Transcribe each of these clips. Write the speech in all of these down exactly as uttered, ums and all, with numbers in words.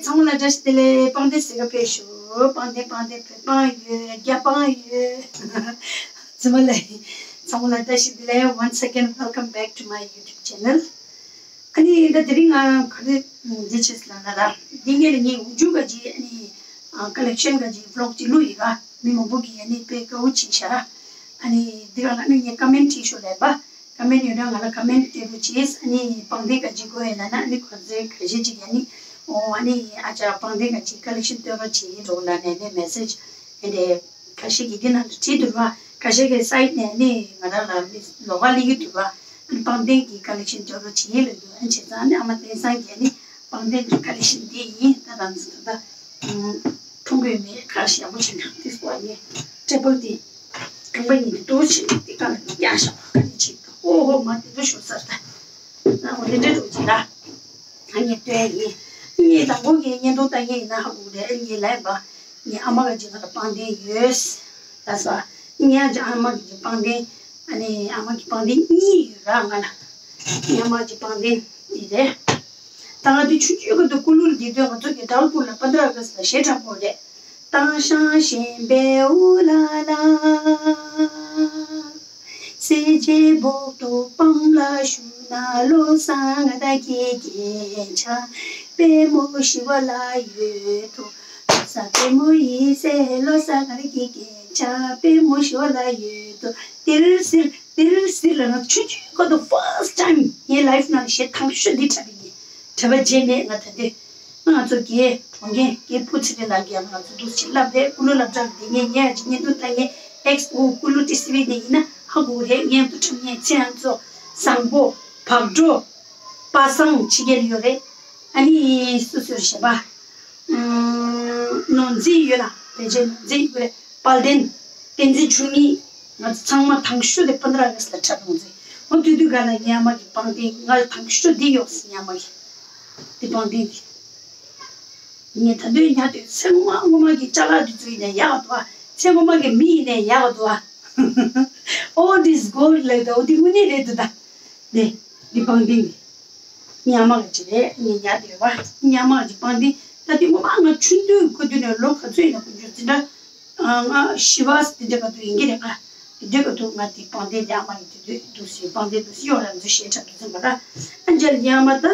ཚང་མ་ལ་བཀྲ་ཤིས་བདེ་ལེགས། པང་གདན་གཟིགས་ག་ཕེབས་ཤོག་པང་གདན། པང་གདན་བོད་པང་ཡོད། རྒྱ་པང་ཡོད། ཚང་མ་ལ་ཚང་མ་ལ་བཀྲ་ཤིས་བདེ་ལེགས། Once again, welcome back to my YouTube channel. ཨ་ནི་ད་དེ་རིང་ང་ག་རེ་འདི་བྱས་ལབ་ན། ད་འདི་ངས་ལ་ངས་འུ་ཅུ་ག་ཅིག་ཨ་ནི་ཨ་ཀ་ལེག་ཤན་ག་ཅིག་ཝི་ལོག་ཅིག་བླུགས་ཡི་ག་མི་མང་པོ་གིས་ཨ་ནི་དཔེ་དགའ་བོ་བྱས་ཤག་ཨ་ནི་འདི་ག་ལ་ཨ་ནི་ངས་ཀོ་མེན་བྲིས་ཤོག་ལབ་པ། ཀོ་མེན་ཡོད་ན་ང་ལ་ཀོ་མེན་སྤྲད་རོགས་བྱས། ཨ་ནི་པང་གདན་ག་ཅིག་དགོས་ཡོད་ལབ་ན། ཨ་ནི་ག་ཚོད་ག་ཞིག་ཅིག་ཨ་ནི་འོ་ཨ་ནི་ཨ་ཅག་པང་གདན་ག་ཅིག་ཀ་ལེག་ཤན་སྟོན་རོགས་བྱེད་རོགས་ལབ་ནས་ནས་མེ་སེཇ་ཨ་ནི་ཁ་ཤས་ཀྱིས་འདི་ནང་དུ་བྲིས་འདུག་བ། ཁ་ཤས་ཀྱིས་སའིཌ་ནས་ནི་ང་རང་ལ་མི་ལོགས་ཀ་སླེབས་ཀྱི་འདུག་བ། ཨ་ནི་པང་གདན་གྱི་ཀ་ལེག་ཤན་སྟོན་རོགས་བྱེད་ལབ་འདུག་ཨ་ནི་བྱས་ཙང་ཨ་ནི་ཨ་མ་བསྟན་བཟང་གིས་ཨ་ནི་པང་གདན་གྱི་ཀ་ལེག་ཤན་འདི་ཡིན། ད་རང་ཚོ་ད་ལྟ་མཐོང་གི་ཡོད་མེད་ཁ་ཤས་ཡག་པོ་བྱས་ན་ཏིས་པོ་ཨ་ནི་ཊེ་བལ་འདི་རྐང་པ་གཉིས་འདི་ཏོག་ཙམ་འདི་སྒང་ལ་གཡར་བཞག་པ་ག་རེ་བྱེད་འདུག་ཨོ་ཧོ་མ་འདི་འདྲ་ཤོར་ཚར་ད། ཨ་འོ་འདི་འདྲ་འགྲོ་གི་ད། ཨ་ངས་སྟོན་ཡིན། ངས་དང་པོ་ངས་བརྙན་ཐུང་ལྟ་མཁན་ཡིན་ན་ཧ་གོ་གི་རེད། ངས་ལབ་པ། ངའི་ཨ་མ་ག་ཅིག་ང་ལ་པང་གདན་ཡོད། ལགས་སོ། ངའི་ཨ་ཅག་ཨ་མ་ག་ཅིག་པང་གདན། ཨ་ནི་ཨ་མ་གི་པང་གདན་གཉིས་ཡོད་ར་ང་ལ། ངའི་ཨ་མ་ག་ཅིག་པང་གདན་འདི་རེད། ད་ང་དུས་ཆུང་ཆུང་སྐབས་དུ་སྐུ་ལུས་འདི་དུས་ང་ཚོ་གི་དཱལ་པུར་ལ་པན་དྲ་ཨ་ག་སི་ལ་གཞས་འཁྲབ་དགོས་རེད། ཏང་ཤང་ཞེན་པའི་འུ་ལ་ལ། སེར་བྱེས་བོག་ཏོ་སྤང་ལ་ཞུ་ན། བློ་བཟང་ང་དང་གི་རྒྱན་ཆ་པད་མོ་ཞི་བ་ལ་ཡོད་དོ། བློ་བཟང་པད་མོ་ཡི་སེ་བློ་བཟང་ང་དང་གི་རྒྱན་ཆ་པད་མོ་ཞི་བ་ལ་ཡོད་དོ། ཏིར་སིར་ཏིར་སིར་ལ་ང་ཆུང་ཆུང་སྐབས་དུ་ཕར་སི་ཊའིམ་ངའི་ལའིཕ་ནང་ལ་གཞས་དང་ཤོས་འདི་འཁྲབ་པ་ཡིན། འཁྲབ་པ་རྗེས་མེད་ང་ད་དུས། ང་ཚོ་རྒན་གྲོངས་མཁན་རྒན་ཕུ་ཚེ་རིང་ལགས་ཀྱིས་ང་ཚོ་འདུག་སེ་བསླབ་རེད། ཀུ་ལུ་སློབ་གྲྭ་ལ་བསྡད་མཁན་ངས་ཨ་ཅེ་བརྙན་ཐུང་ལྟ་མཁན་ཨེགས་ཨོ་ཀུ་ལུ་ཊི་སི་ཝི་ནས་ཡིན་ན་ཧ་གོ་གི་རེད། བརྙན་ཐུང་འཁྲབ་མཁན་ཚེ་ཧན་ཚོ་བཟང་པོ་བག་གྲོ་པ་སངས་ཕྱི་རྒྱལ་ཡོད་རེད། ཨ་ནི་སུ་སུ་རེད་ཞེས་པ། ཨུམ། ནོར་འཛིན་ཡོད་ན་ཕལ་ཆེར་ནོར་འཛིན་ཡོད་རེད། དཔལ་ལྡན། བསྟན་འཛིན་ཆོས་ཉིད། ང་ཚོ་ཚང་མ་དང་ཤོས་དེ་པན་དྲ་ཨ་ག་སི་ལ་འཁྲབ་ཡོང་ཚེ། འོ་དུས་དུས་ག་ལ་ངའི་ཨ་མ་གི་པང་གདན་ང་ལ་དང་ཤོས་འདི་ཡོད་ཟེར། ངའི་ཨ་མ་གི་འདི་པང་གདན་འདི། ངས་ད་དུང་ཉར་དུས་ཚེ་སྔོན་མ་སྔོན་མ་གི་ཅ་ལག་འདི་ཚོ་ཡིན་ནའི་ཡག་འདུག་ཨ། ཚེ་སྔོན་མ་གི་མི་ཡིན་ནའི་ཡག་འདུག་ཨ། All this gold ལབ་འདུག་འོ་འདི་དངོས་གནས་རེད་འདུག་ད། འདི་འདི་པང་གདན་འདི། ངའི་ཨ་མ་གི་ཅི་རེད། ངས་ཉར་དུས་བ་ངའི་ཨ་མ་གི་པང་གདན། ད་དུང་སྔོན་མ་ང་ཆུང་དུས་ཁོ་དུས་ནས་ལོ་ག་ཚོད་ཡིན་ན་ཁོ་ཚོ་འཛིན་གྲྭ། ང་བཞི་པ་དེ་འདྲ་ག་དུས་ཡིན་གྱི་རེད་ག་དེ་འདྲ་ག་དུས་ང་དེ་པང་གདན་དེ་ཨ་མ་ཡིན་དེ་དུས་འདུག་སེ་པང་གདན་འདུག་སེ་གཡོག་རང་ཚོ་གཞས་འཁྲབ་དུས་ཙམ་པ་ལ། ཨ་ཅག་ངའི་ཨ་མ་ད་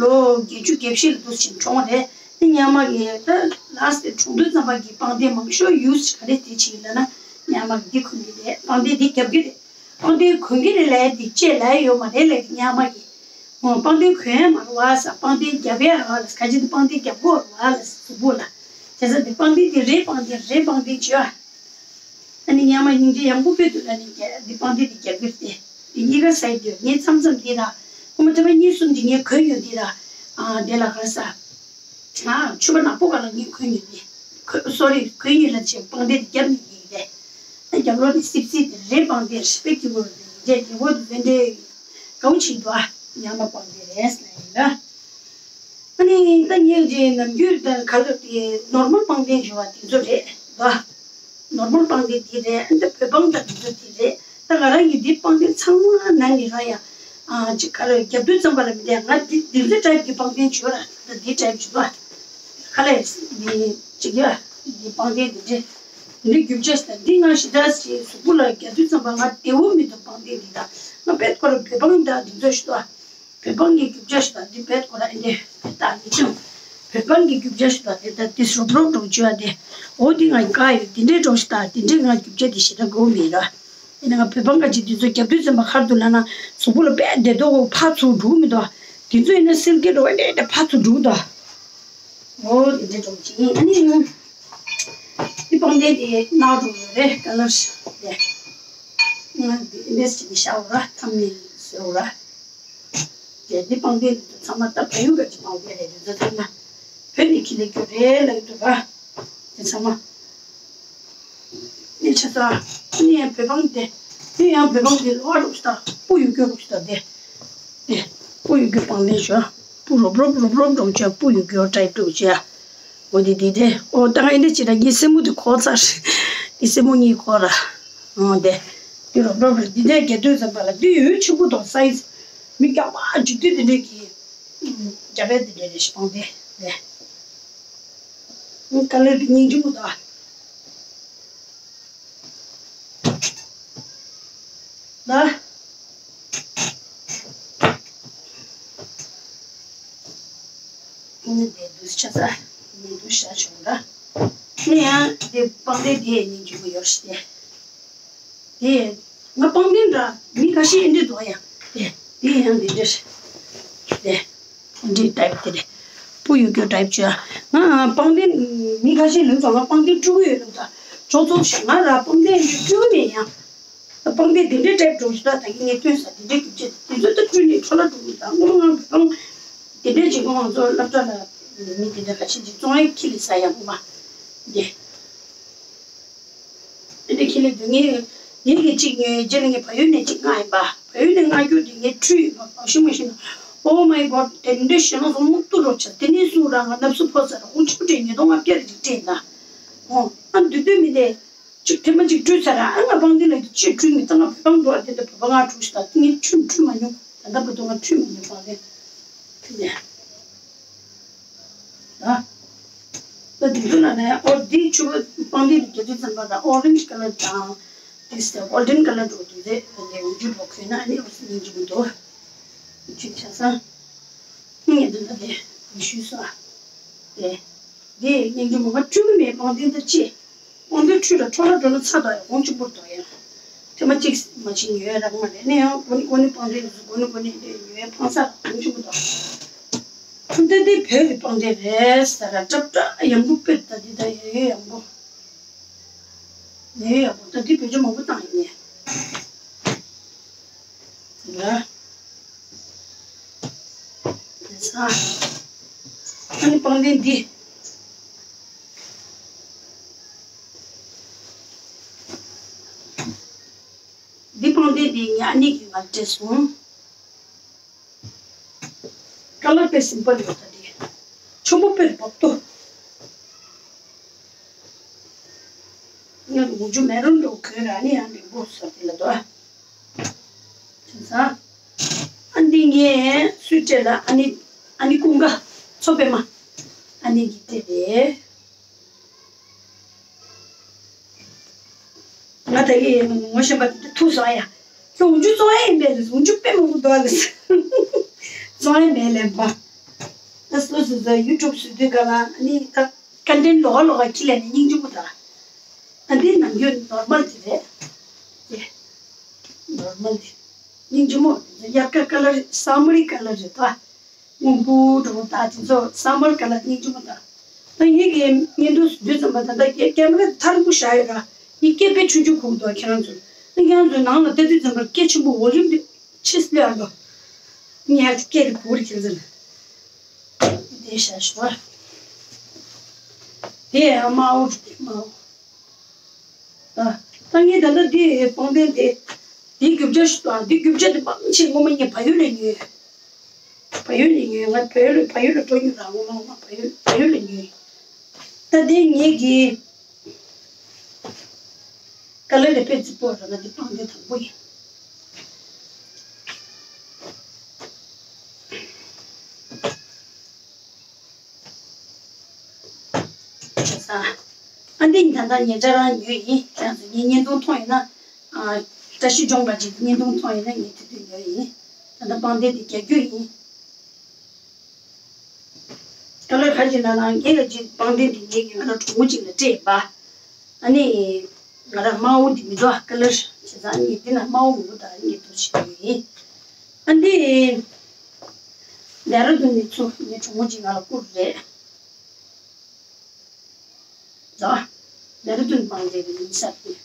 ལོ་བརྒྱད་ཅུ་གྱ་བཞི་ལ་འདུག་སེ་གྲོངས་རེད། དེ་ངའི་ཨ་མ་གིས་ད་ལཱ་སི་ཊི་གྲོངས་དུས་ཙམ་པ་གི་པང་གདན་མང་ཤོས་ཡུ་སི་ག་རེ་དེ་བྱས་ཡིན་ལབ་ན། ངའི་ཨ་མ་གིས་འདི་གོན་གྱི་རེད། པང་གདན་འདི་རྒྱབ་ཀྱི་རེད། པང་གདན་གོན་གྱི་རེད་ལབ་ཡ་དེ་ཅེས་ལབ་ཡ་ཡོད་མ་རེད་ལབ་ཀྱི་ངའི་ཨ་མ་གིས། ཨོ་པང་གདན་གོན་ཡ་མ་རེད་བ་ཟེར། པང་གདན་རྒྱབ་ཡ་རེད་བ་ལབ་ཟེར། ག་ཅི་འདི་པང་གདན་རྒྱབ་དགོས་རེད་བ་ལབ་ཟེར་གཟུགས་པོ་ལ། བྱས་ཙང་འདི་པང་གདན་འདི་རེད། པང་གདན་རེད། པང་གདན་བྱོས་ཨ། ཨ་ནི་ངའི་ཨ་མ་སྙིང་རྗེ་ཡང་པོ་དཔེ་འདུག་ལབ་ནས་འདི་པང་གདན་འདི་རྒྱབ་ཀྱི་རེད་དེ། འདི་གཉིས་ཀ་ཟ་ཡི་འདུག་ངས་མཚམས་མཚམས་འདི་དང་། ཁོ་མོ་ཐེ་བ་གཉིས་གསུམ་འདི་ངས་གོན་ཡོད་འདི་དང་། ཨ་དེ་ལ་ག་རེ་ཟ། ཨ་ཕྱུ་པ་ནག་པོ་ག་ལ་ངས་གོན་ཡོད་འདི། གོན་སོ་རི་གོན་ཡོད་ལབ་བྱས་པང་གདན་འདི་རྒྱབ་ནས་འདི་རེད། ཨ་རྒྱབ་ལོགས་འདི་སིབ་སིབ་འདི་རེད། པང་གདན་རེད། དཔེ་སྐྱིད་པོ་རེད། འདི་འདྲས་སྐྱིད་པོ་འདི་འདྲས་དགའ་བོ་བྱེད་འདུག་ཨ། ངའི་ཨ་མ་པང་གདན་རེད་ཟེར་ན་ཡིན་ལ། ཨ་ནི་ད་ངས་ཀྱི་ནམ་རྒྱུན་ད་ག་ལ་དེ་ནོར་མལ་པང་གདན་ཞུ་བ་དེ་ཚོ་རེད་ད། ནོར་མལ་པང་གདན་དེ་རེད། ཨ་ནི་ད་བོད་པང་ད་དེ་ཚོ་དེ་རེད། ད་ང་རང་གི་འདི་པང་གདན་ཚང་མ་ནང་ནས་ར་ཡ། ཨ་ཅིག་ག་ལ་རྒྱབ་དུས་ཙམ་པ་ལ་མི་བདེ། ང་འདི་འདི་ཚོ་ཊའིབ་ཀྱི་པང་གདན་ཞུ་ར། ད་འདི་ཊའིབ་ཞུ་བ། ག་ལ་འདི་ཅིག་ཡ་འདི་པང་གདན་འདི་འདྲས་འདི་རྒྱུ་ཆ་ཞིག་ད་འདི་ང་ཞེ་དྲག་ཞིག་གཟུགས་པོ་ལ་རྒྱབ་དུས་ཙམ་པ་ང་བདེ་བོ་མི་འདུག་པང་གདན་འདི་ད་ང་དཔེ་ཁོ་ར་བོད་པང་ད་འདི་ཚོ་ཞུ་བ། བོད་པང་གི་རྒྱུ་ཆ་ཞིག་དང་འདི་བེད་ཁོ་ར་ཨེ་འདྲས་བེད་སྟག་ཡིག་ཆུང་། བོད་པང་གི་རྒྱུ་ཆ་ཞིག་དང་འདི་ད་འདི་རོབ་རོབ་འགྲོ་བཅུག་ཡ་དེ། འོ་འདི་ང་དགའ་ཡོད། འདི་འདྲས་འགྲོ་ཞིག་དང་འདི་འདྲས་ང་རྒྱུ་ཆ་འདི་ཞེ་དྲག་དགའ་བོ་མེད་ར། ཡིན་ན་ང་བོད་པང་ག་ཅིག་འདི་ཚོ་རྒྱབ་དུས་ཙམ་པ་ཁར་དུ་ལ་ན་གཟུགས་པོ་ལ་དཔེ་བདེ་ཏོག་ཕར་ཚུར་འགྲོ་མི་འདུག་འདི་ཚོ་ཡིན་ན་སིལ་ཀི་འགྲོ་ཨེ་འདྲས་ཕར་ཚུར་འགྲོ་འདུག་འོ་འདི་འདྲས་འགྲོ་ཅིག་ཡིན། ཨ་ནི་འདི་པང་གདན་དེ་ནག་འགྲོ་ཡོད་རེད། ཀ་ལར་དེ་ང་འདི་ཨེ་འདྲས་ཅིག་ནི་ཤ་འོ་ར་ཐམ་ནི་སེ་འོ་ར། དེ་འདི་པང་གདན་འདི་ཚོ་ཚང་མ་ད་བལ་ཡུལ་ག་ཅིག་པང་གདན་རེད། འདི་ཚོ་ཚང་མ་བོད་ནས་ཁྱེར་སླེབས་རྒྱུ་རེད་ལབ་ཀྱི་འདུག་ག་དེ་ཚང་མ་ནི་ཆ་ཚང་ནི་ཡང་བོད་པང་དེ་ནི་ཡང་བོད་པང་དེ་ལོག་རོགས་ཤིག་དང་སྤུ་ཡོད་རྒྱུ་རོགས་ཤིག་དང་དེ་དེ་སྤུ་ཡོད་རྒྱུ་པང་གདན་ཞོ་སྤུ་རོབ་རོབ་རོབ་རོབ་འགྲོ་བྱས་སྤུ་ཡོད་རྒྱུ་ཊའིབ་འགྲོ་བྱས། འོ་དེ་དེ་དེ་འོ་ད་ཨེ་འདྲ་ཅིག་ད་ངའི་སེན་མོ་དེ་གོག་ཚར། ངའི་སེན་མོ་གཉིས་གོག་ར། འོ་དེ་དེ་རོབ་རོབ་རེད། དེ་འདྲ་རྒྱ་དུས་ཙམ་པ་ལ་དེ་ཡོད་ཆེན་པོ་དང་སའི་ཛི་མི་རྒྱག་པ་འཇིག་དུས་དེ་འདྲ་གི་རྒྱ་བལ་དེ་འདྲ་རེད་ཤི་པང་དེ་དེ། ཀ་ལར་དེ་སྙིང་རྗེ་མོ་འདུག་ཨ། ད། ཨ་ནི་དེ་འདུག་ཆ་ས། ཨ་ནི་འདུག་བཞག་བྱུང་ད། ཨ་ནི་ཡང་དེ་པང་གདན་དེ་སྙིང་རྗེ་མོ་ཡོད་ཤི་དེ། དེ། ང་པང་གདན་འདྲ་མི་ཁ་ཤས་ཨེ་འདྲ་འདུག་ཡ། དེ། དེ་ཡང་དེ་འདྲ། དེ། འདི་ཊའིབ་དེ་རེད། སྤུ་ཡོད་རྒྱུ་ཊའིབ་བྱོས་ཨ། ང་པང་གདན་མི་ཁ་ཤས་ལབ་ཙང་ང་པང་གདན་དཀྲུག་གི་ཡོད་ལབ་ཙང་ཅོག་ཙོག་ཞིག་ང་ར་པང་གདན་དཀྲུག་གི་མེད་ཡ། པང་གདན་དེ་འདྲའི་ཊའིབ་འགྲོ་ཞིག་ད་ད་གིན་ངས་སྟོན་ས་དེ་འདྲའི་རྒྱུ་ཆ་དེ་ཚོ་ད་དཀྲུག་ནས་འཕྲོ་བརླག་འགྲོ་གི་ད་སྔོན་མ་ང་པང་དེ་འདྲའི་བྱེད་སྒོ་ང་ཚོ་སློབ་གྲྭ་ལ་མི་དེ་འདྲ་ཁ་ཤས་ཅིག་བཙོང་ཡ་ཁྱི་ལས་ཟ་ཡ་སྔོན་མ་དེ། ཨེ་འདྲ་ཁྱི་ལས་དེ་ངས་ངས་ངས་གཅིག་ཉོས་རྗེས་ལ་ངས་བལ་ཡུལ་ནས་གཅིག་མངགས་ཡིན་པ། བལ་ཡུལ་ནས་མངགས་རྒྱུ་དེ་ངས་འཁྲུལ་ཡིན་པ་ཞིག་མ་ཤེས་ན། Oh my God དེ་འདྲའི་ཞེད་སྣང་ཚོ་མུ་ཏུ་རོ་ཆ་དེ་ནས་སུ་རང་ང་ནབ་སུ་ཕོ་ས་ར་ཧུང་ཆུ་དྲེ་ཉིས་སྟོང་ལྔ་བརྒྱ་རིགས་སྤྲད་ན། ཨོ་ཨ་འདུས་སྡོད་མི་དེ་གཅིག་ཐེངས་མ་གཅིག་འཁྲུལ་ཚར་ར་ཨ་ང་པང་གདན་ལ་ཅིག་འཁྲུལ་མི་ད་ང་བོད་པང་འགྲོ་བ་དེ་འདྲ་བོད་པ་ང་འཁྲུལ་ཞིག་ད་ངས་འཁྲུལ་འཁྲུལ་མ་མྱོང་ད་ལྟ་བར་དུ་ང་འཁྲུལ་མ་མྱོང་པང་གདན་དེ་ནས། ད། ད་དེ་ཚོ་ལ་ནས་ཨོ་འདི་ཕྱུ་པ་པང་གདན་དེ་རྒྱ་ཆེ་ཙམ་པ་དང་ཨོ་རེན་ཇི་ཀ་ལར་དང་། དེ་སྟེ་གོལ་ཌན་ཀ་ལར་འགྲོ་དུས་དེ་དེ་འོག་འཇུག་འགྲོ་ཁོས་ན་ཨ་ནི་འོ་སི་སྙིང་རྗེ་མོ་འདུག་ཅིག་ཆ་ས། ངས་འདི་འདྲ་དེ་མི་ཞུས་སོ། དེ། དེ་སྙིང་རྗེ་མོ་ང་སྤྲུལ་གི་མེད་པང་གདན་ད་ཅི། དབང་འདུས་ཁྲུས་ལ་འཕྲོ་བརླག་འགྲོ་ན་ཚ་དང་ཡང་དབང་ཆེན་པོར་དོ་ཡང་། ཐེངས་མ་གཅིག་མ་ཕྱིན་ཉོས་རག་མ་རེད་ནས་ཡང་གོ་ནི་གོ་ནི་པང་གདན་དུ་གོ་ནི་གོ་ནི་འདྲེ་ཉོས་ཕང་ས་དབང་ཆེན་པོ་དང་། ཐུན་ཏན་དེ་བོད་ཀྱི་པང་གདན་རེད་ཟེར་ར་སྲབ་སྲབ་ཡང་པོ་དཔེར་ད་འདི་ད་ཡོད་ཡོད་ཡང་པོ། ཡོད་ཡོད་ཡང་པོ་ད་འདི་བེད་སྤྱོད་མང་པོ་བཏང་ཡིན་ནས། ར། དེ་ས། ཨ་ནི་པང་གདན་འདི། འདི་པང་གདན་འདི་ཉག་ཉིག་གི་ང་སྤྲད་སོང་། ཀ་ལར་དཔེ་སིམ་པལ་ཡོད་ད་འདི། ཆུང་པོ་དཔེ་སྦོག་ཏོ། ང་ལུང་ཆུ་མེ་རུན་འགྲོ་གོས་ར་ནི་ཡང་མི་འབོ་ས་དེ་ལ་དོ། ཅི་ས། ཨ་འདི་ངས་སུས་སྤྲད་ལ་ཨ་ནི་ཨ་ནི་ཀུན་དགའ་མཚོ་པདྨ་ཨ་ནི་གིས་སྤྲད་དེ། ང་ད་གི་ངོ་ཤེས་པ་དེ་ཐུག་སོང་ཡ། ཁྱོད་འུ་ཅུ་བཙོང་ཡ་ཡིན་པས་རེད། འུ་ཅུ་དཔེ་མང་པོ་འདུག་ཨ་ལེ། བཙོང་ཡ་མེད་ལེ་མ། ད་སོ་སོ་སོ་ཡུ་ཊུབ་བཟོ་དུས་ག་ལ་ནི་ད་ཀོན་ཊེན་ཊི་ལོགས་ལོགས་ཀྱི་ལས་ནི་སྙིང་རྗེ་པོ་ད། ཨ་འདི་ནམ་རྒྱུན་ནོར་མལ་དེ་རེད། ཨེ། ནོར་མལ་དེ། སྙིང་རྗེ་མོ། དབྱར་ཁ་ཀ་ལར་སམ་མར་ཀ་ལར་རེད་ད། སྔོན་པོ་འདྲ་པོ་ད་དེ་ཚོ་སམ་མར་ཀ་ལར་སྙིང་རྗེ་མོ་ད། ད་ངེད་ཀྱི་བརྙན་ཐུང་བཟོ་དུས་ཙམ་པ་ད་ལྟ་ཀེ་ཀེ་མ་ར་ཐག་རིང་པོ་བཞག་ཡོད་ར། ངའི་སྐད་དཔེ་ཆུང་ཆུང་གོ་གི་འདུག་ཁྱེད་རང་ཚོ། ད་ཁྱེད་རང་ཚོའི་ནང་ལ་ལྟ་དུས་ཙམ་པ་སྐད་ཆེན་པོ་ཝོ་ལུམ་དེ་ཆེ་སླེབས་ཨ་འགྲོ། ངས་ཡར་སྐད་དེ་གོ་རེ་ཁྱེད་ཚོ་ལ། དེ་བཞག་ཞུ་བ། དེ་ཨ་མའོ་རེད་དེ་མའོ། ད་ད་ངས་ད་ལྟ་འདི་པང་གདན་དེ། འདི་རྒྱུ་ཆ་ཞིག་དང་འདི་རྒྱུ་ཆ་དེ་མང་ཆེ་སྔོན་མ་ངས་བལ་ཡུལ་ལ་ཉོས། བལ་ཡུལ་ལ་ཉོས། ང་བལ་ཡུལ་ལ་བལ་ཡུལ་ལ་འགྲོ་མྱོང་ར་སྔོན་མ་ང་བལ་ཡུལ་བལ་ཡུལ་ལ་ཉོས། ད་དེ་ངེད་ཀྱི་ཀ་ལར་དེ་དཔེ་རྩིག་པོ་ར་ང་འདི་པང་གདན་དང་པོ་ཡིན། ཨ་འདི་ཉིན་ད་ལྟ་ཉེ་ཆར་རང་ཉོས་ཡིན། ཁྱེད་རང་ཚོ་ངའི་བརྙན་ཐུང་མཐོང་ཡོད་ན། ཨ། བཀྲ་ཤིས་ལྗོངས་པ་ཅིག་བརྙན་ཐུང་མཐོང་ཡོད་ན་ངས་དེ་དུས་ཉོས་ཡིན། ད་ལྟ་པང་གདན་དེ་རྒྱག་རྒྱུ་ཡིན། ད་ལྟ་ག་ཅིག་ན་ན་ངས་ལ་ཅིག་པང་གདན་དེ་ངས་ཀྱི་ང་རང་གྲོགས་མོ་ཅིག་ལ་སྤྲད་པ། ཨ་ནི། ང་རང་དམར་པོ་དེ་མི་འདུག་ཨ་ཀ་ལར་བྱས་ཙང་ངས་འདི་ན་དམར་པོ་མང་པོ་དང་ངས་འདུག་བྱེད་དགོས་ཡིན། ཨ་འདི། ལྡེ་ར་ལྡུན་ནས་ཚུར་ངའི་གྲོགས་མོ་གཅིག་ང་ལ་བསྐུར་རེད། ད། ལྡེ་ར་ལྡུན་པང་གདན་ཡིན་ས་རེད།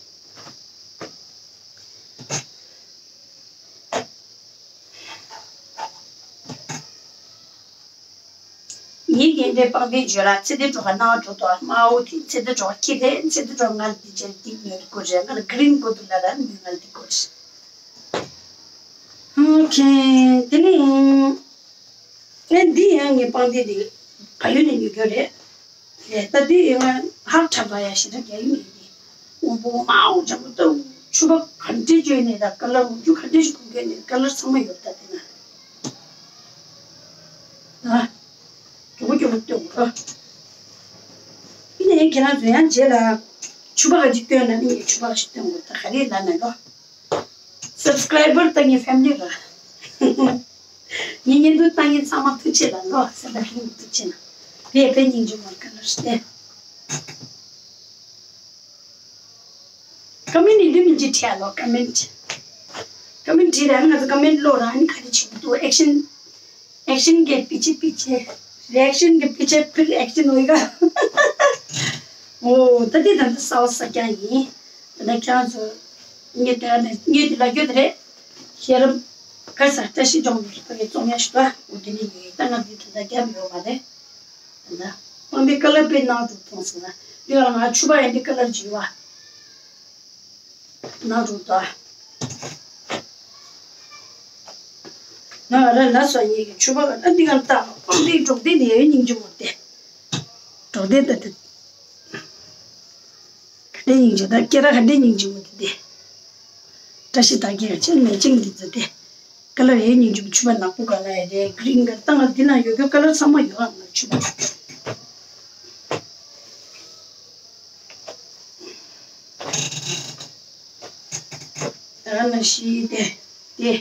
ངའི་རྒན་པའི་པང་གདན་བརྗོད་ལ་ཚེ་འདས་གྲོགས་ཁ་སྣང་བ་འགྲོ་དོ་དམར་པོ་དེ་ཚེ་འདས་གྲོགས་ཁ་ཁྱི་རེད། ཚེ་འདས་གྲོགས་ང་ལ་འདི་བྱས་འདི་ཉོས་དགོས་རེད། ང་ལ་གི་རིན་དགོས་འདུག་ལ་ར་མི་ང་ལ་འདི་དགོས་རེད། ཨོ་ཁེ། དེ་ནས་ཨེ་འདི་ཡང་ངའི་པང་གདན་དེ་བལ་ཡུལ་ནས་ཉོས་རྒྱུ་རེད། ཨེ་ད་འདི་ཡང་ཧར་འཁྲབ་པ་ཡ་ཞེ་དྲག་རྒྱག་གི་མེད་གི། དབང་པོ་དམར་པོ་འཇམ་པོ་ལྟ་བུ་ཕྱུ་པ་ག་འདྲས་བཅོས་ནས་ད་ཀ་ལར་འོག་འཇུག་ག་འདྲས་ཞིག་གོན་གྱི་ནས་ཀ་ལར་ཚང་མ་ཡོད་ད་དེ་ན། ཨ། མགྱོགས་པོ་མགྱོགས་པོ་སྟོན་དགོས་ར། ཁྱེད་རང་ཚོ་ཡང་རྗེས་ལ་ཕྱུ་པ་ག་ཅིག་སྟོན་ན་ནི་ངས་ཕྱུ་པ་ག་ཅིག་སྟོན་དགོས། ད་ག་རེ་ལབ་ན་ལོ། སབ་སི་ཀ་རའི་བར་ད་ངའི་ཕེ་མི་ལི་ར། ངའི་བརྙན་ཐུང་ལྟ་མཁན་ཚང་མ་ཐུགས་རྗེ་ཆེ་ལ་ལོ། ས་ད་ཧིང་ཐུགས་རྗེ་ཆེ་ན། དེ་ཡང་དཔེ་སྙིང་རྗེ་མོ་ག་ལ་རེད། ཀ་མེན་ཊི་ཡིན་དུས་མི་འཇིགས་བྲིས་ཨ་ལོ། ཀ་མེན་ཊི། ཀ་མེན་ཊི་བྲིས་ར། ང་ཚོ་ཀ་མེན་ཊི་ཀློག་ར། ཨ་ནི་ག་རེ་བྱེད་ཀྱི་འདུག་ཨེག་ཤན། ཨེག་ཤན་གྱི་པི་ཆེ་པི་ཆེ། རི་ཨེག་ཤན་གྱི་པི་ཆེ་པིར་ཨེག་ཤན་འོ་ཡི་ག། འོ་ད་དེ་ད་ད་གསར་པ་གསར་རྐྱང་ཡིན། ད་ད་ཁྱེད་རང་ཚོ་ངས་དེ་ལ་ངས་དེ་ལ་ཡོད་རེད། ཤེས་རབ་ག་ས་བཀྲ་ཤིས་ལྗོངས་ཀྱི་ཕ་གི་རྩོམ་ཡ་ཞིག་ད། འོ་དེ་ནས་ཡོད། ད་ང་དེ་ད་ད་རྒྱབ་ཡོད་མ་རེད། ད་ད་སྤང་ཐང་ཀ་ལར་དཔེ་ནག་འགྲོ་མཐོང་སོང་ན། འདི་ག་ལ་ང་ཕྱུ་པ་ཡང་འདི་ཀ་ལར་བྱིས་པ། ནག་འགྲོ་ད། ང་ར་ན་སོ་ཡི་གི་ཕྱུ་པ་ག་ད་འདི་ག་ལ་ད་སྤང་ཐང་འབྲོག་སྡེ་འདི་ཡོད་སྙིང་རྗེ་མོ་སྟེ། འབྲོག་སྡེ་ད་དེ། ག་འདྲའི་སྙིང་རྗེ། ད་སྐེ་རགས་ག་འདྲའི་སྙིང་རྗེ་མོ་དེ་དེ། བཀྲ་ཤིས་རྟགས་བརྒྱད་ཀྱི་ནས་ཅིང་གི་རྫི་དེ། ཀ་ལར་ཡའི་སྙིང་རྗེ་མོ། ཕྱུ་པ་ནག་པོ་ག་ལ་ཡ་རེད། གི་རིན་ག་ད་ང་འདི་ན་ཡོད་རྒྱུ་ཀ་ལར་ཚང་མ་ཡོད་ཨ། ང་ཕྱུ་པ། ད་ནང་བཞིན་དེ་དེ།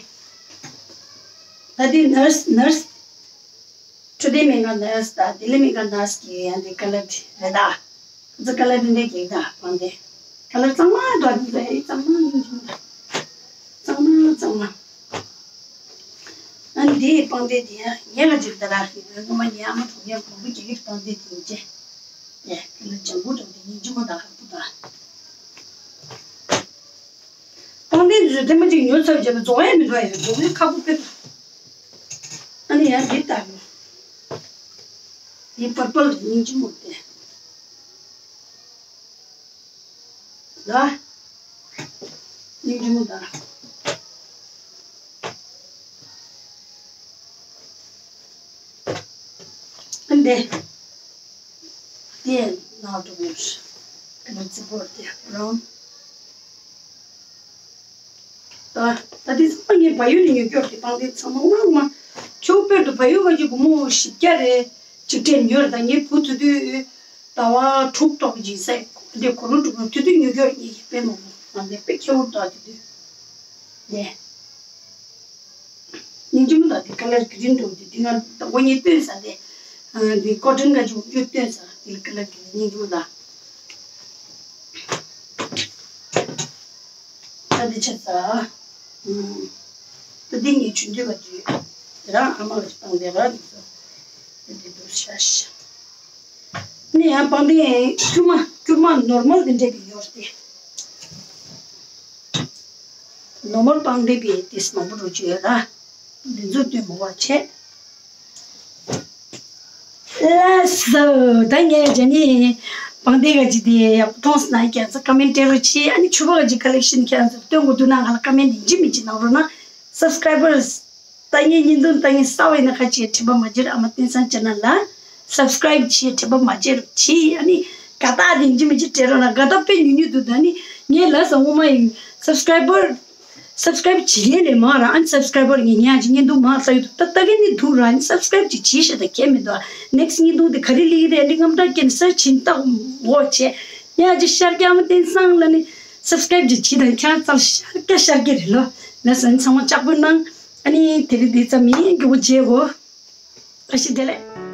ད་དེ་ནར་སི་ནར་སི། འཕྲོད་བསྟེན་སྨན་ཁང་ནར་སི་དང་ལྡི་ལི་སྨན་ཁང་ནར་སི་གི་ཡང་དེ་ཀ་ལར་དེ་རེད་ད། ཁ་ཚ་ཀ་ལར་དེ་འདྲའི་གེགས་ད་སྤང་ཐང་། ཀ་ལར་གཙང་མ་འདུག་དེ་ཚོ་ཨེ་གཙང་མ་ཡིན་གྱི་མ་རེད། གཙང་མ་གཙང་མ། ཨ་ནི་དེ་སྤང་ཐང་དེ་ཡང་ངས་ལ་ཅིག་ད་ར་ཧི་བོའི་སྔོན་མ་ངའི་ཨ་མ་གྲོངས་ཡས་མང་པོ་རྒྱ་གིར་སྤང་ཐང་དེ་ཡིན་ཅེ། ཡ་ཀ་ལར་ལྗང་གུ་འདྲ་བོ་དེ་སྙིང་རྗེ་མོ་ད་ཧ་པོ་ད། སྤང་ཐང་དེ་ཚོ་ཐེངས་མ་གཅིག་ཉོས་ཚར་རྗེས་ལ་རྫོགས་ཡས་མི་འདུག་ཡ། རྫོགས་ཡས་ཁག་པོ་དཔེ་འདུག་ཨ་ནི་ཡང་འདི་ལྟ་བུ། འདི་པར་པལ་སྙིང་རྗེ་མོ་སྟེ། ལ། སྙིང་རྗེ་མོ་ད། ཨ་འདི། དེ་ནག་འགྲོ་གི་ཡོད། ཨ་ནི་རྫིག་པོ་དེ་རང་། ད་ད་དེ་ཚང་མ་ངས་བལ་ཡུལ་ནས་ཉོས་རྒྱུ་རེད། སྤང་ཐང་ཚང་མ་ངོ་མ་ངོ་མ། ཁྱོད་བོད་དུ་བལ་ཡུལ་བ་ཡུལ་སྒོར་མོ་བཞི་བརྒྱ་རེད། གཅིག་སྤྲད་ཉོས་རེད། ད་ངས་བུ་དེ་དུས་ཟླ་བ་དྲུག་ཐོག་གི་ཡིན་ས། འདི་སྒོར་མོ་དྲུག་དེ་དུས་ཉོས་རྒྱུ་རེད། ངས་ཀྱི་དཔེ་མང་པོ་ང་འདི་དཔེ་ཁྱད་པར་འདུག་དེ་དུས་ནས། སྙིང་རྗེ་མོ་དང་དེ་ཀ་ལར་གི་རིན་འགྲོ་དེ་དེ་ང་དང་པོ་ཉིད་སྟོན་ས་དེ། དེ་ཀོ་ཊོན་ག་ཅུང་ཡོད་སྟོན་ས་དེ་ཀ་ལར་གི་སྙིང་རྗེ་མོ་དང་། ད་འདི་ཆ་ཚ། ད་འདི་ངས་ཆུང་དུས་ཀ་དུས་དེ་རང་ཨ་མ་ལ་བཏང་དེ་ར་འདི་ཚོ་དེ་འདུག་ཤ་ཤ། ནི་ཡང་སྤང་ཐང་སྐྱུར་མ་སྐྱུར་མ་ནོར་མལ་དེ་འདྲ་གི་ཡོད་དེ། ནོར་མལ་སྤང་ཐང་པའི་དེ་མང་པོ་འགྲོ་རྒྱུ་ཡོད་ལ། འདི་ཚོ་སྟོན་མོ་བ་བྱས། ལགས་སོ། ད་ངས་བྱས་ནི་སྤང་ཐང་ག་ཅིག་དེ་ཡག་པོ་མཐོང་སོང་ན་ཁྱེད་ཚོ་ཀ་མེན་ཊི་སྤྲད་རོགས་གྱིས། ཨ་ནི་ཕྱུ་པ་ག་ཅིག་ཀ་ལེག་ཤན་ཁྱེད་ཚོ་སྟོན་དགོས་འདུག་ན་ང་ལ་ཀ་མེན་ཊི་ཡིན་གཅིག་མིན་གཅིག་གནང་རོགས་གནང་། སབ་སི་ཀ་རའི་བར་ལྟ་ངན་བརྙན་ཐུང་ལྟ་ངན་གསར་པ་ཡིན་ན་ཁ་ཆེ་དྲི་བ་མ་བྱེད་རོགས། ཨ་མ་བསྟན་སང་ཅེ་ནལ་ལ་སབ་སི་ཀ་རའིབ་བྱེད། དྲི་བ་མ་བྱེད་རོགས་གྱིས། ཨ་ནི་དགའ་རྟགས་དེ་ཡིན་གཅིག་མིན་གཅིག་སྤྲད་རོགས་གནང་། དགའ་རྟགས་དཔེ་ཉུང་ཉུང་འདུག་ད་ནི་ངས་ལབ་སོང་སྔོན་མ་ཡིན། སབ་སི་ཀ་རའིབ་བར་སབ་སི་ཀ་རའིབ་བྱེད་མཁན་ལས་མང་ར། ཨ་ནི་སབ་སི་ཀ་རའི་བར་ངས་ཉག་ཅིག་བརྙན་ཐུང་མང་ལྟ་ཡོད་འདུག་ད་ལྟ་གི་ནི་འདུག་ར། ཨ་ནི་སབ་སི་ཀ་རའིབ་ཅིག་བྱེད་ཤེས་ད་གལ་མི་འདུག་ནེག་སི་བརྙན་ཐུང་དེ་ག་རེ་སླེབས་ཀྱི་རེད། ཨ་ནི་རྔམ་སྐྲག་སྐྱེས་ནས་སར་ཆིན་ཏག་འོ་བྱས་ཉག་ཅིག་ཤར་རྒྱག་མ་བསྟན་སང་ལ་ནི་སབ་སི་ཀ་རའིབ་ཅིག་བྱེད་དང་ཁྱེད་རང་ཚང་ཤར་རྒྱག་ཤར་རྒྱག་རེད་ལོ། ལགས་སོ། ཨ་ནི་ཚང་མ་ལྕགས་པོ་གནང་། ཨ་ནི་དེ་རིང་འདི་ཙམ་ཡིན། མགྱོགས་པོ་མཇལ་གོ། བཀྲ་ཤིས་བདེ་ལེགས།